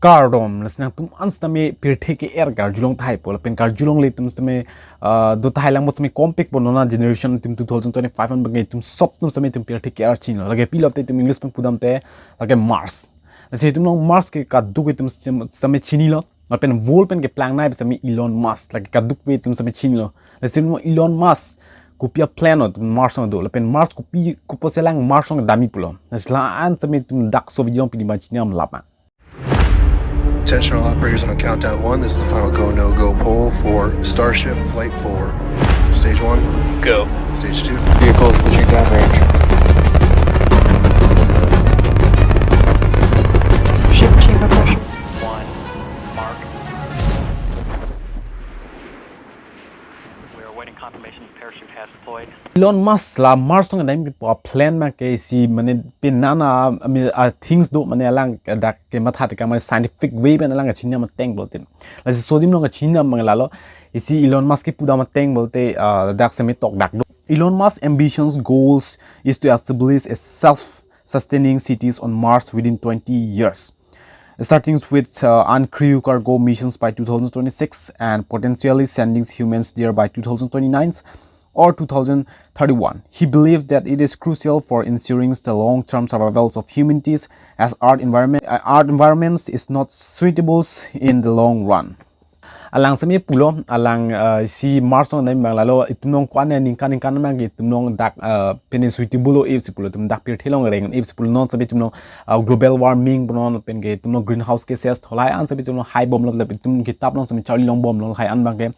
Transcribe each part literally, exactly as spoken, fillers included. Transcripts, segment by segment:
Kardom, lasi nangtum an sitame pirthe ke-er karjulong tahai po, lapen karjulongle itum sitame, ah, do tahai lang mo sitame kompik po, nona generation itum two thousand twenty-five an bang itum sop atum sitame itum pirthe ke-er chinilo. Lake pilo te itum English pen pudam te, lake Mars. Lasi itum along Mars ke kaduk itum sitame chinilo. Lapen world pen keplang nai sitame Elon Musk, lake kaduk pe itum sitame chinilo. Lasi itum Elon Musk kopi a-plan lo Mars along do, lapen Mars kopi, kopi pusi lang Mars along damji pulo. Lasi la-an sitame itum dak laso video along pini abang chini am lap ma. Attention all operators on countdown one. This is the final go, no go poll for Starship Flight four. Stage one, go. Stage two, Vehicle entering downrange. Ship chamber pressure. One, mark. We are awaiting confirmation the parachute has deployed. Elon Musk la Mars along damji pu a-plan abang ke isi mane penang a, I mean, a-things do, mane alang dak kematha tekang mane scientific way pen alang kachinam ateng pulote. Lasi laso adim along kachinam abang lalo, isi Elon Musk kipudam ateng pulote, ah, dak sitame tokdak do. Elon Musk's ambitions goals is to establish a self-sustaining cities on Mars within twenty years, starting with, uh, uncrewed cargo missions by two thousand twenty-six and potentially sending humans there by two thousand twenty-nine or two thousand thirty-one. He believed that it is crucial for ensuring the long-term survival of humanities, as Earth environment, uh, Earth environment is not suitable in the long run. Alang sitame pulo, alang, uh, isi Mars along damji abang lalo, itum along ko-an aningkan aningkan abang ke itum along dak, uh, pine suitable lo ip si pulo, itum dak pirthe along reng ip si pulo, non sitame itum along, uh, global warming pu non pen ke itum along greenhouse gases tholai an sitame itum along hai bomlo, lapen itum kitap along sitame charli long bomlo, lahai an abang ke.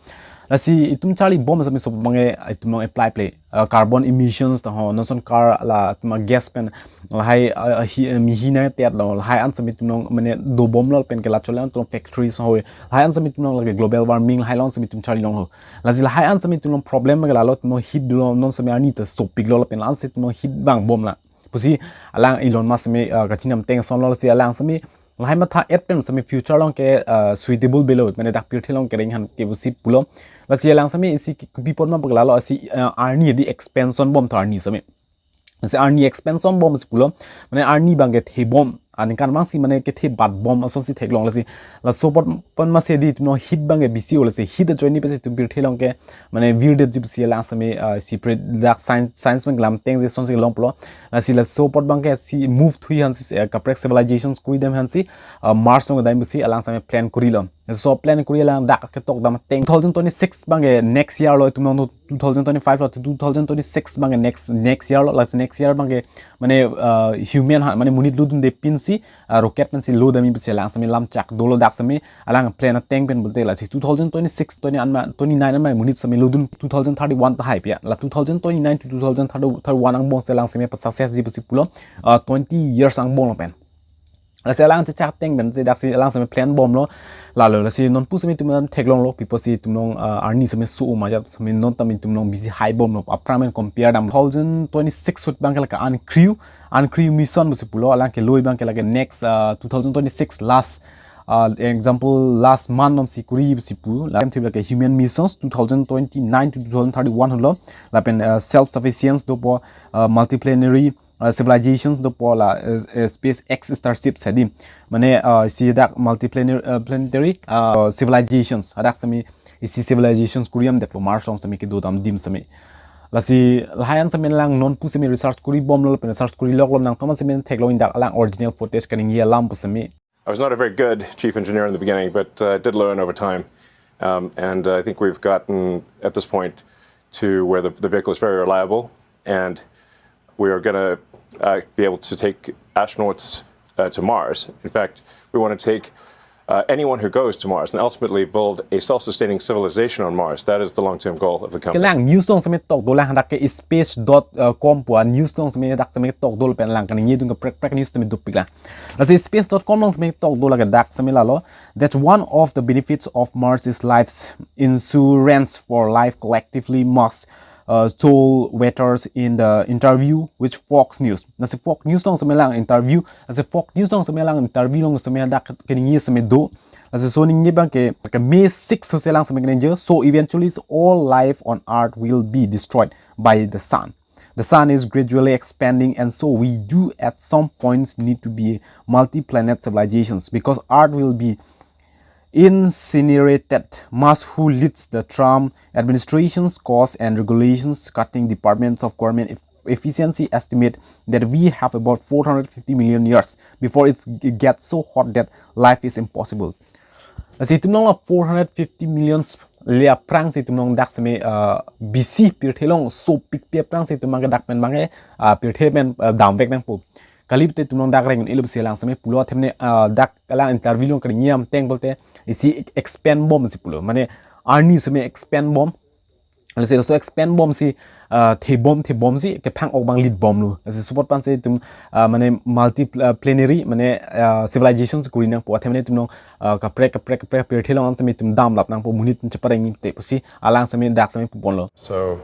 Lasi itum charli bom sitame laso abang ke itum along apply ple, uh, carbon emissions ta ho, non ason car la itum a-gas pen lahai, ah, hi, eh, mihi nangtet lo, lahai an sitame itum along mane do bomlo, lapen ke la chole an itum factories ho, lahai an sitame itum along lake global warming lahai along sitame itum charli longlo. Lasi lahai an sitame itum along problem ke lalo, itum along heat dolo, non sitame arni ta sopiklo, lapen la-an sitame itum along heat vang bomlo pusi alang Elon Musk sitame, ah, kachinam ateng asonlo. Lasi alang sitame lahai matha-et pen sitame future along ke, ah, suitable avelo, mane dak pirthe along kereng han ke pusi pulo. Lasi alang sitame isi kopi apot ma pu lalo, isi, ah, arni adi expansion bomtha arni sitame. Lasi arni expansion bom si pulo, mane arni abang kethe bom, aningkan abang si mane kethe bat bom asonsi theklong. Lasi laso apot pen masi di itum along heat abang ke bisi lo, lasi heat ajoine pensi itum pirthe along ke mane virdetji pusi alang sitame, ah, isi pre dak science, science pen kelam ateng si asonsi long pulo. Lasi laso apot abang ke si move thui hansi, eh, kaprek civilizations kuri dam hansi, ah, Mars along damji pusi alang sitame plan kurilo. Laso plan kuri alang dak ketokdam ateng two thousand twenty-six abang ke next year lo, itum along two thousand twenty-five lo, two thousand twenty-six abang ke next, next year lo, lasi next year abang ke mane, uh, human ha, mane monit lodunde pinsi, uh, rocket pensi lo damji pusi alang sitame lam chak dolo, dak sitame alang plan ateng pen pulote. Lasi two thousand twenty-six, twenty an ma, twenty-nine an ma monit sitame lodun, two thousand thirty-one tahai pi a, la two thousand twenty-nine to two thousand thirty-one angbong si alang sitame pa-success ji pusi pulo, uh, twenty years angbong lo pen. Lasi alang chechak ateng pen si dak si alang sitame plan bomlo. Lalo lasi nonpu sitame itum theklonglo, pi pusi itum along, ah, arni sitame so-o ma ajat sitame non tame itum along bisi hai bomlo. Aphrang pen compare dam, two thousand twenty-six ahut abang ke lake uncrew, uncrew mission pusi pulo, alang kelo abang ke lake next, ah, two thousand twenty-six last, ah, example last month along si kuri pusi pu. Lapen thip lake human missions two thousand twenty-nine to two thousand thirty-one ahut lo. Lapen, ah, self sufficiency dopo, ah, multiplanetary, uh, civilizations dopo la, uh, uh, SpaceX Starship sadi. Mane, uh, isi dak multiplanetary, uh, planetary, uh, civilizations. Hadak sitame isi civilizations kuri damdetpo Mars along sitame kedodam adim sitame. Lasi lahai an sitame alang nonpu sitame research kuri bomlo, lapen research kuri loklo, nangtum an sitame theklong, dak alang original footage kaningje alam pu sitame. I was not a very good chief engineer in the beginning, but uh, did learn over time. Um, and uh, I think we've gotten at this point to where the, the vehicle is very reliable, and we are going to uh, be able to take astronauts uh, to Mars. In fact, we want to take uh, anyone who goes to Mars and ultimately build a self sustaining civilization on Mars. That is the long term goal of the company. Kelang news along sitame tokdo lang, hadak ke space dot com pu a-news along sitame dak sitame tokdo lapen alang kaningjedun kaprek prek news sitame dopik lang. Lasi space dot com along sitame tokdo lake dak sitame lalo. That's one of the benefits of Mars is life's insurance for life collectively, Musk, uh, told writers in the interview with Fox News. Lasi Fox News along sitame alang interview, lasi Fox News along sitame alang interview along sitame dak kaningje sitame do. Lasi laso ningje abang ke, ke May six ahut si alang sitame kaningje. So eventually all life on Earth will be destroyed by the sun. The sun is gradually expanding, and so we do at some points need to be multi-planet civilizations, because Earth will be incinerated. Musk, who leads the Trump administration's cost and regulations cutting departments of government eff- efficiency, estimate that we have about four hundred fifty million years before it's, it gets so hot that life is impossible. Lasi itum along la four hundred fifty million le aphrang si itum along dak seme, uh, B C pirthe along sopikpi aphrang si itum abangke dak pen abangke, uh, pirthe pen, uh, damvek nangpo. Kali pute itum along dak reng-un-e lo pusi alang seme pulo, athema ne, uh, dak alang interview along kali ngiam teng pulote isi expand bom si pulo. Mane arni seme expand bom. Lasi laso expand bom si, uh, thebom thebom si kephang-ok abang lead bomlo. Lasi support pen si itum, uh, mane multi, uh, planetary, mane, uh, civilization si kuri nangpo, athema ne itum along, uh, kaprek kaprek kaprek pirthe along seme itum damlap nangpo, monit atum chepareng-i te pusi alang seme dak seme puponlo. So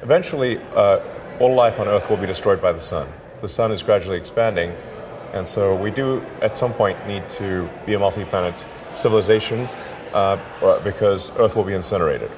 eventually, uh, all life on Earth will be destroyed by the sun. The sun is gradually expanding, and so we do at some point need to be a multi-planet civilization, uh, uh, because Earth will be incinerated.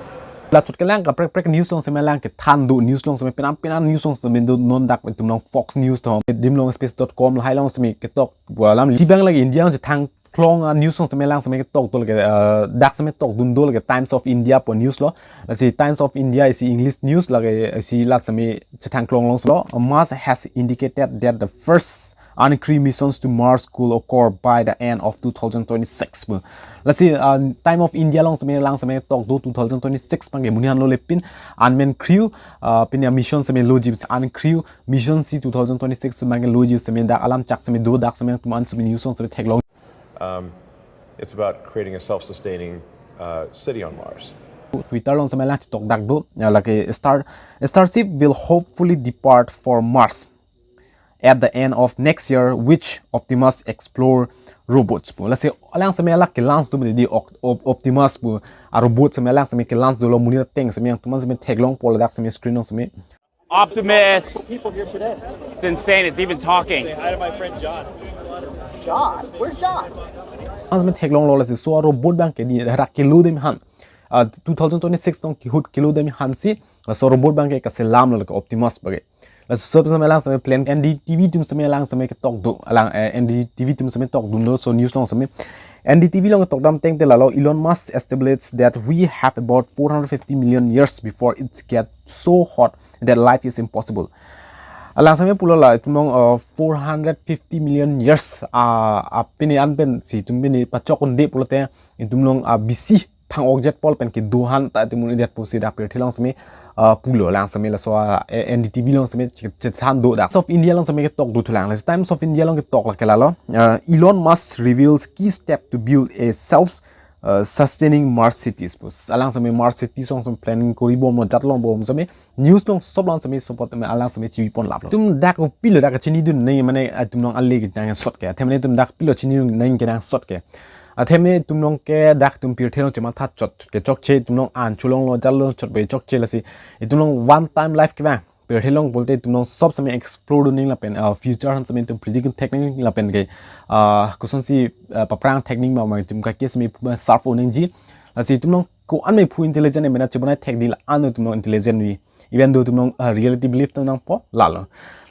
La chot kelang kaprek prek news along seme lang kethan do, news along seme penang penang news along seme do, non dak itum along Fox News atum, dim along space dot com lahai along seme ketok alam. Isi abang lake India along chethang klong a news along seme lang seme ketok do lake, uh, dak seme tokdun do lake Times of India pu news lo. Lasi Times of India isi English news, lake isi la seme chethang klong along lo. Musk has indicated that the first uncrewed missions to Mars could occur by the end of two thousand twenty-six pu. Lasi, uh, Times of India along seme lang seme tok do two thousand twenty-six abangke monit aphan lole pin unmanned crew, uh, pin a mission seme loji, uncrewed mission si two thousand twenty-six abangke loji seme dak alam chak seme do, dak seme itum an seme news along seme theklong. Um, it's about creating a self-sustaining, uh, city on Mars. Twitter along seme lang tok dak do, ya, lake Star, Starship will hopefully depart for Mars at the end of next year, which Optimus explore robots pu. Lasi alang seme la ke-launch do di Oc-, Op-, Optimus pu a robot seme alang seme ke-launch dolo, monit ateng seme itum an seme theklongpo ladak seme screen along seme. Optimus. People here today. It's insane. It's even talking. Say hi to my friend John. John? Where's John? An seme theklonglo, lasi laso robot abangke di rak kilo dem aphan, uh, two thousand twenty-six along kehut kilo dem aphan si laso robot abangke kaselamlo lake Optimus abangke. Laso seme lang seme plan N D T V atum seme lang seme ketok do, alang, eh, N D T V atum seme tokdun do, laso news along seme. N D T V along ketok dam teng te lalo, Elon Musk estimates that we have about four hundred fifty million years before it gets so hot that life is impossible. Alang seme pulo la itum along, uh, four hundred fifty million years, uh, a pini an pen si itum pini pachok un-e pulote itum along, uh, B C phang-ok jet pol pen kedo aphan ta itum un-edet pusi dak pirthe along seme, uh, pulo alang seme laso, uh, N D T V along seme che-, chethan do dak. Times of India along seme ketok do thulang. Lasi Times of India along ketok lake lalo, uh, Elon Musk reveals key step to build a self, uh, sustaining Mars cities pu. Alang seme Mars cities along seme planning kori bomlo, jat long bom seme news along sob along seme support me alang seme chibi pon laplo. Itum dak pilo dak kachinidun nangji, mane itum along ale kenangsot ke. Athema ne itum dak pilo chinidun nangji kenangsot ke. Athema ne itum along ke dak itum pirthe along chematha chot ke chokche, itum along an cholonglo, jat long chot bai chokche, lasi itum along one time life kevang. Pirthe along pulote itum along sob seme explore dun nangji lapen, uh, future aphan seme itum predict thek nangji lapen ke, uh, kosonsi, uh, paphrang thek nangji ma ma itum kaike seme pu ma surf un nangji. Lasi itum along ko-an mephu intelligent, mena chebonai thek di la-an itum along intelligent vi. Even though itum along, uh, reality belief atum nangpo lalo.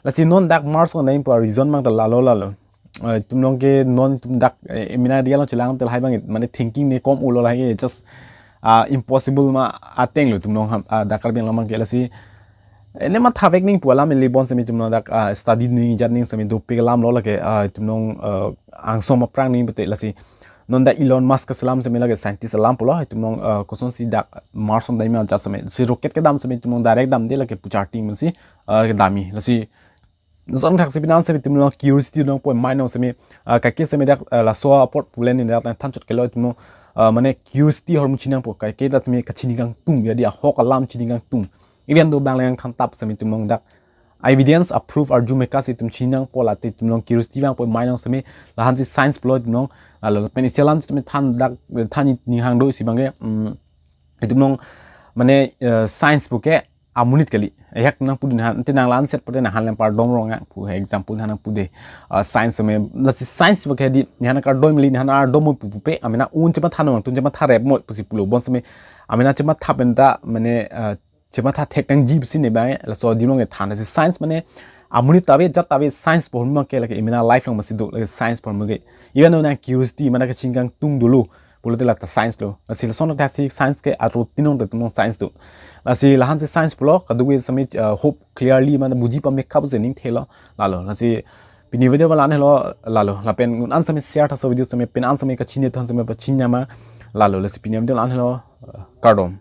Lasi non dak Mars along dam pu a reason abang ta lalo lalo. Uh, itum along ke non itum dak, eh, mena real along chelang te lahai abang mane thinking ne kom ulo lahai ke just, uh, impossible ma ateng lo itum along, uh, dak Karbi Anglong abangke. Lasi, eh, ne mathapek nangpo alam ili bom seme itum along dak, uh, study nangji jat nangji seme dopik alam lo lake, uh, itum along, uh, angsong aphrang nangji pute lasi. Non dak Elon Musk kaselam seme lake scientist alam pulo, itum along, uh, kosonsi dak Mars along dam ajat seme. Si rocket kedam seme itum along direct damde lake puchar ting pensi, uh, kedamji. Lasi lason thak si pini an seme itum along curiosity nangpo, mind along seme, uh, kaike seme dak, uh, laso apot pulen ni dak than chot kelo itum along, uh, mane curiosity ahormu chini nangpo, kaike dak seme kachini kangtung, jadi ahok alam chini kangtung. Even though bang lang thantap seme itum along dak evidence, a proof arju meka si itum chini nangpo, late itum along curiosity vangpo, mind along seme, lahan si science pulo itum along, ah, lapen isi alam seme than dak, than ning hang do isi abangke, mm, itum along, mane, eh, science puke amonit kali. Ehek nangpudun han, ante nang la-an set pute nang han lempar dom rong ya, pu he example han nangpude. Ah, science seme, lasi science puke di, nang han kardom mili, nang han ardom mo pu pupe, amena un chematha nangtun chematha rep mo pusi pulo, bom seme, amena chematha pen ta, mane, eh, chematha thektangji pusi ne bai laso adim along kethan. Lasi science mane amonit ta ave, jat ta ave, science pu ahormu ke lake emena life along masi do, lake science pu ahormu ke. Even though nang curiosity mane kachini kangtung dolo pulote lata science lo. Lasi lason ta si science ke a routine along ta tumong science do. Lasi lahan si science pulo, kadokave sami, uh, hope clearly mane buji pame kap se ning thelo. Lalo, lasi pini video ba la-an helo, lalo, lapen un-an sami share tha laso video sami, pini an sami kachini tha sami pachini ma, lalo, lasi pini video la-an helo, uh, kardom.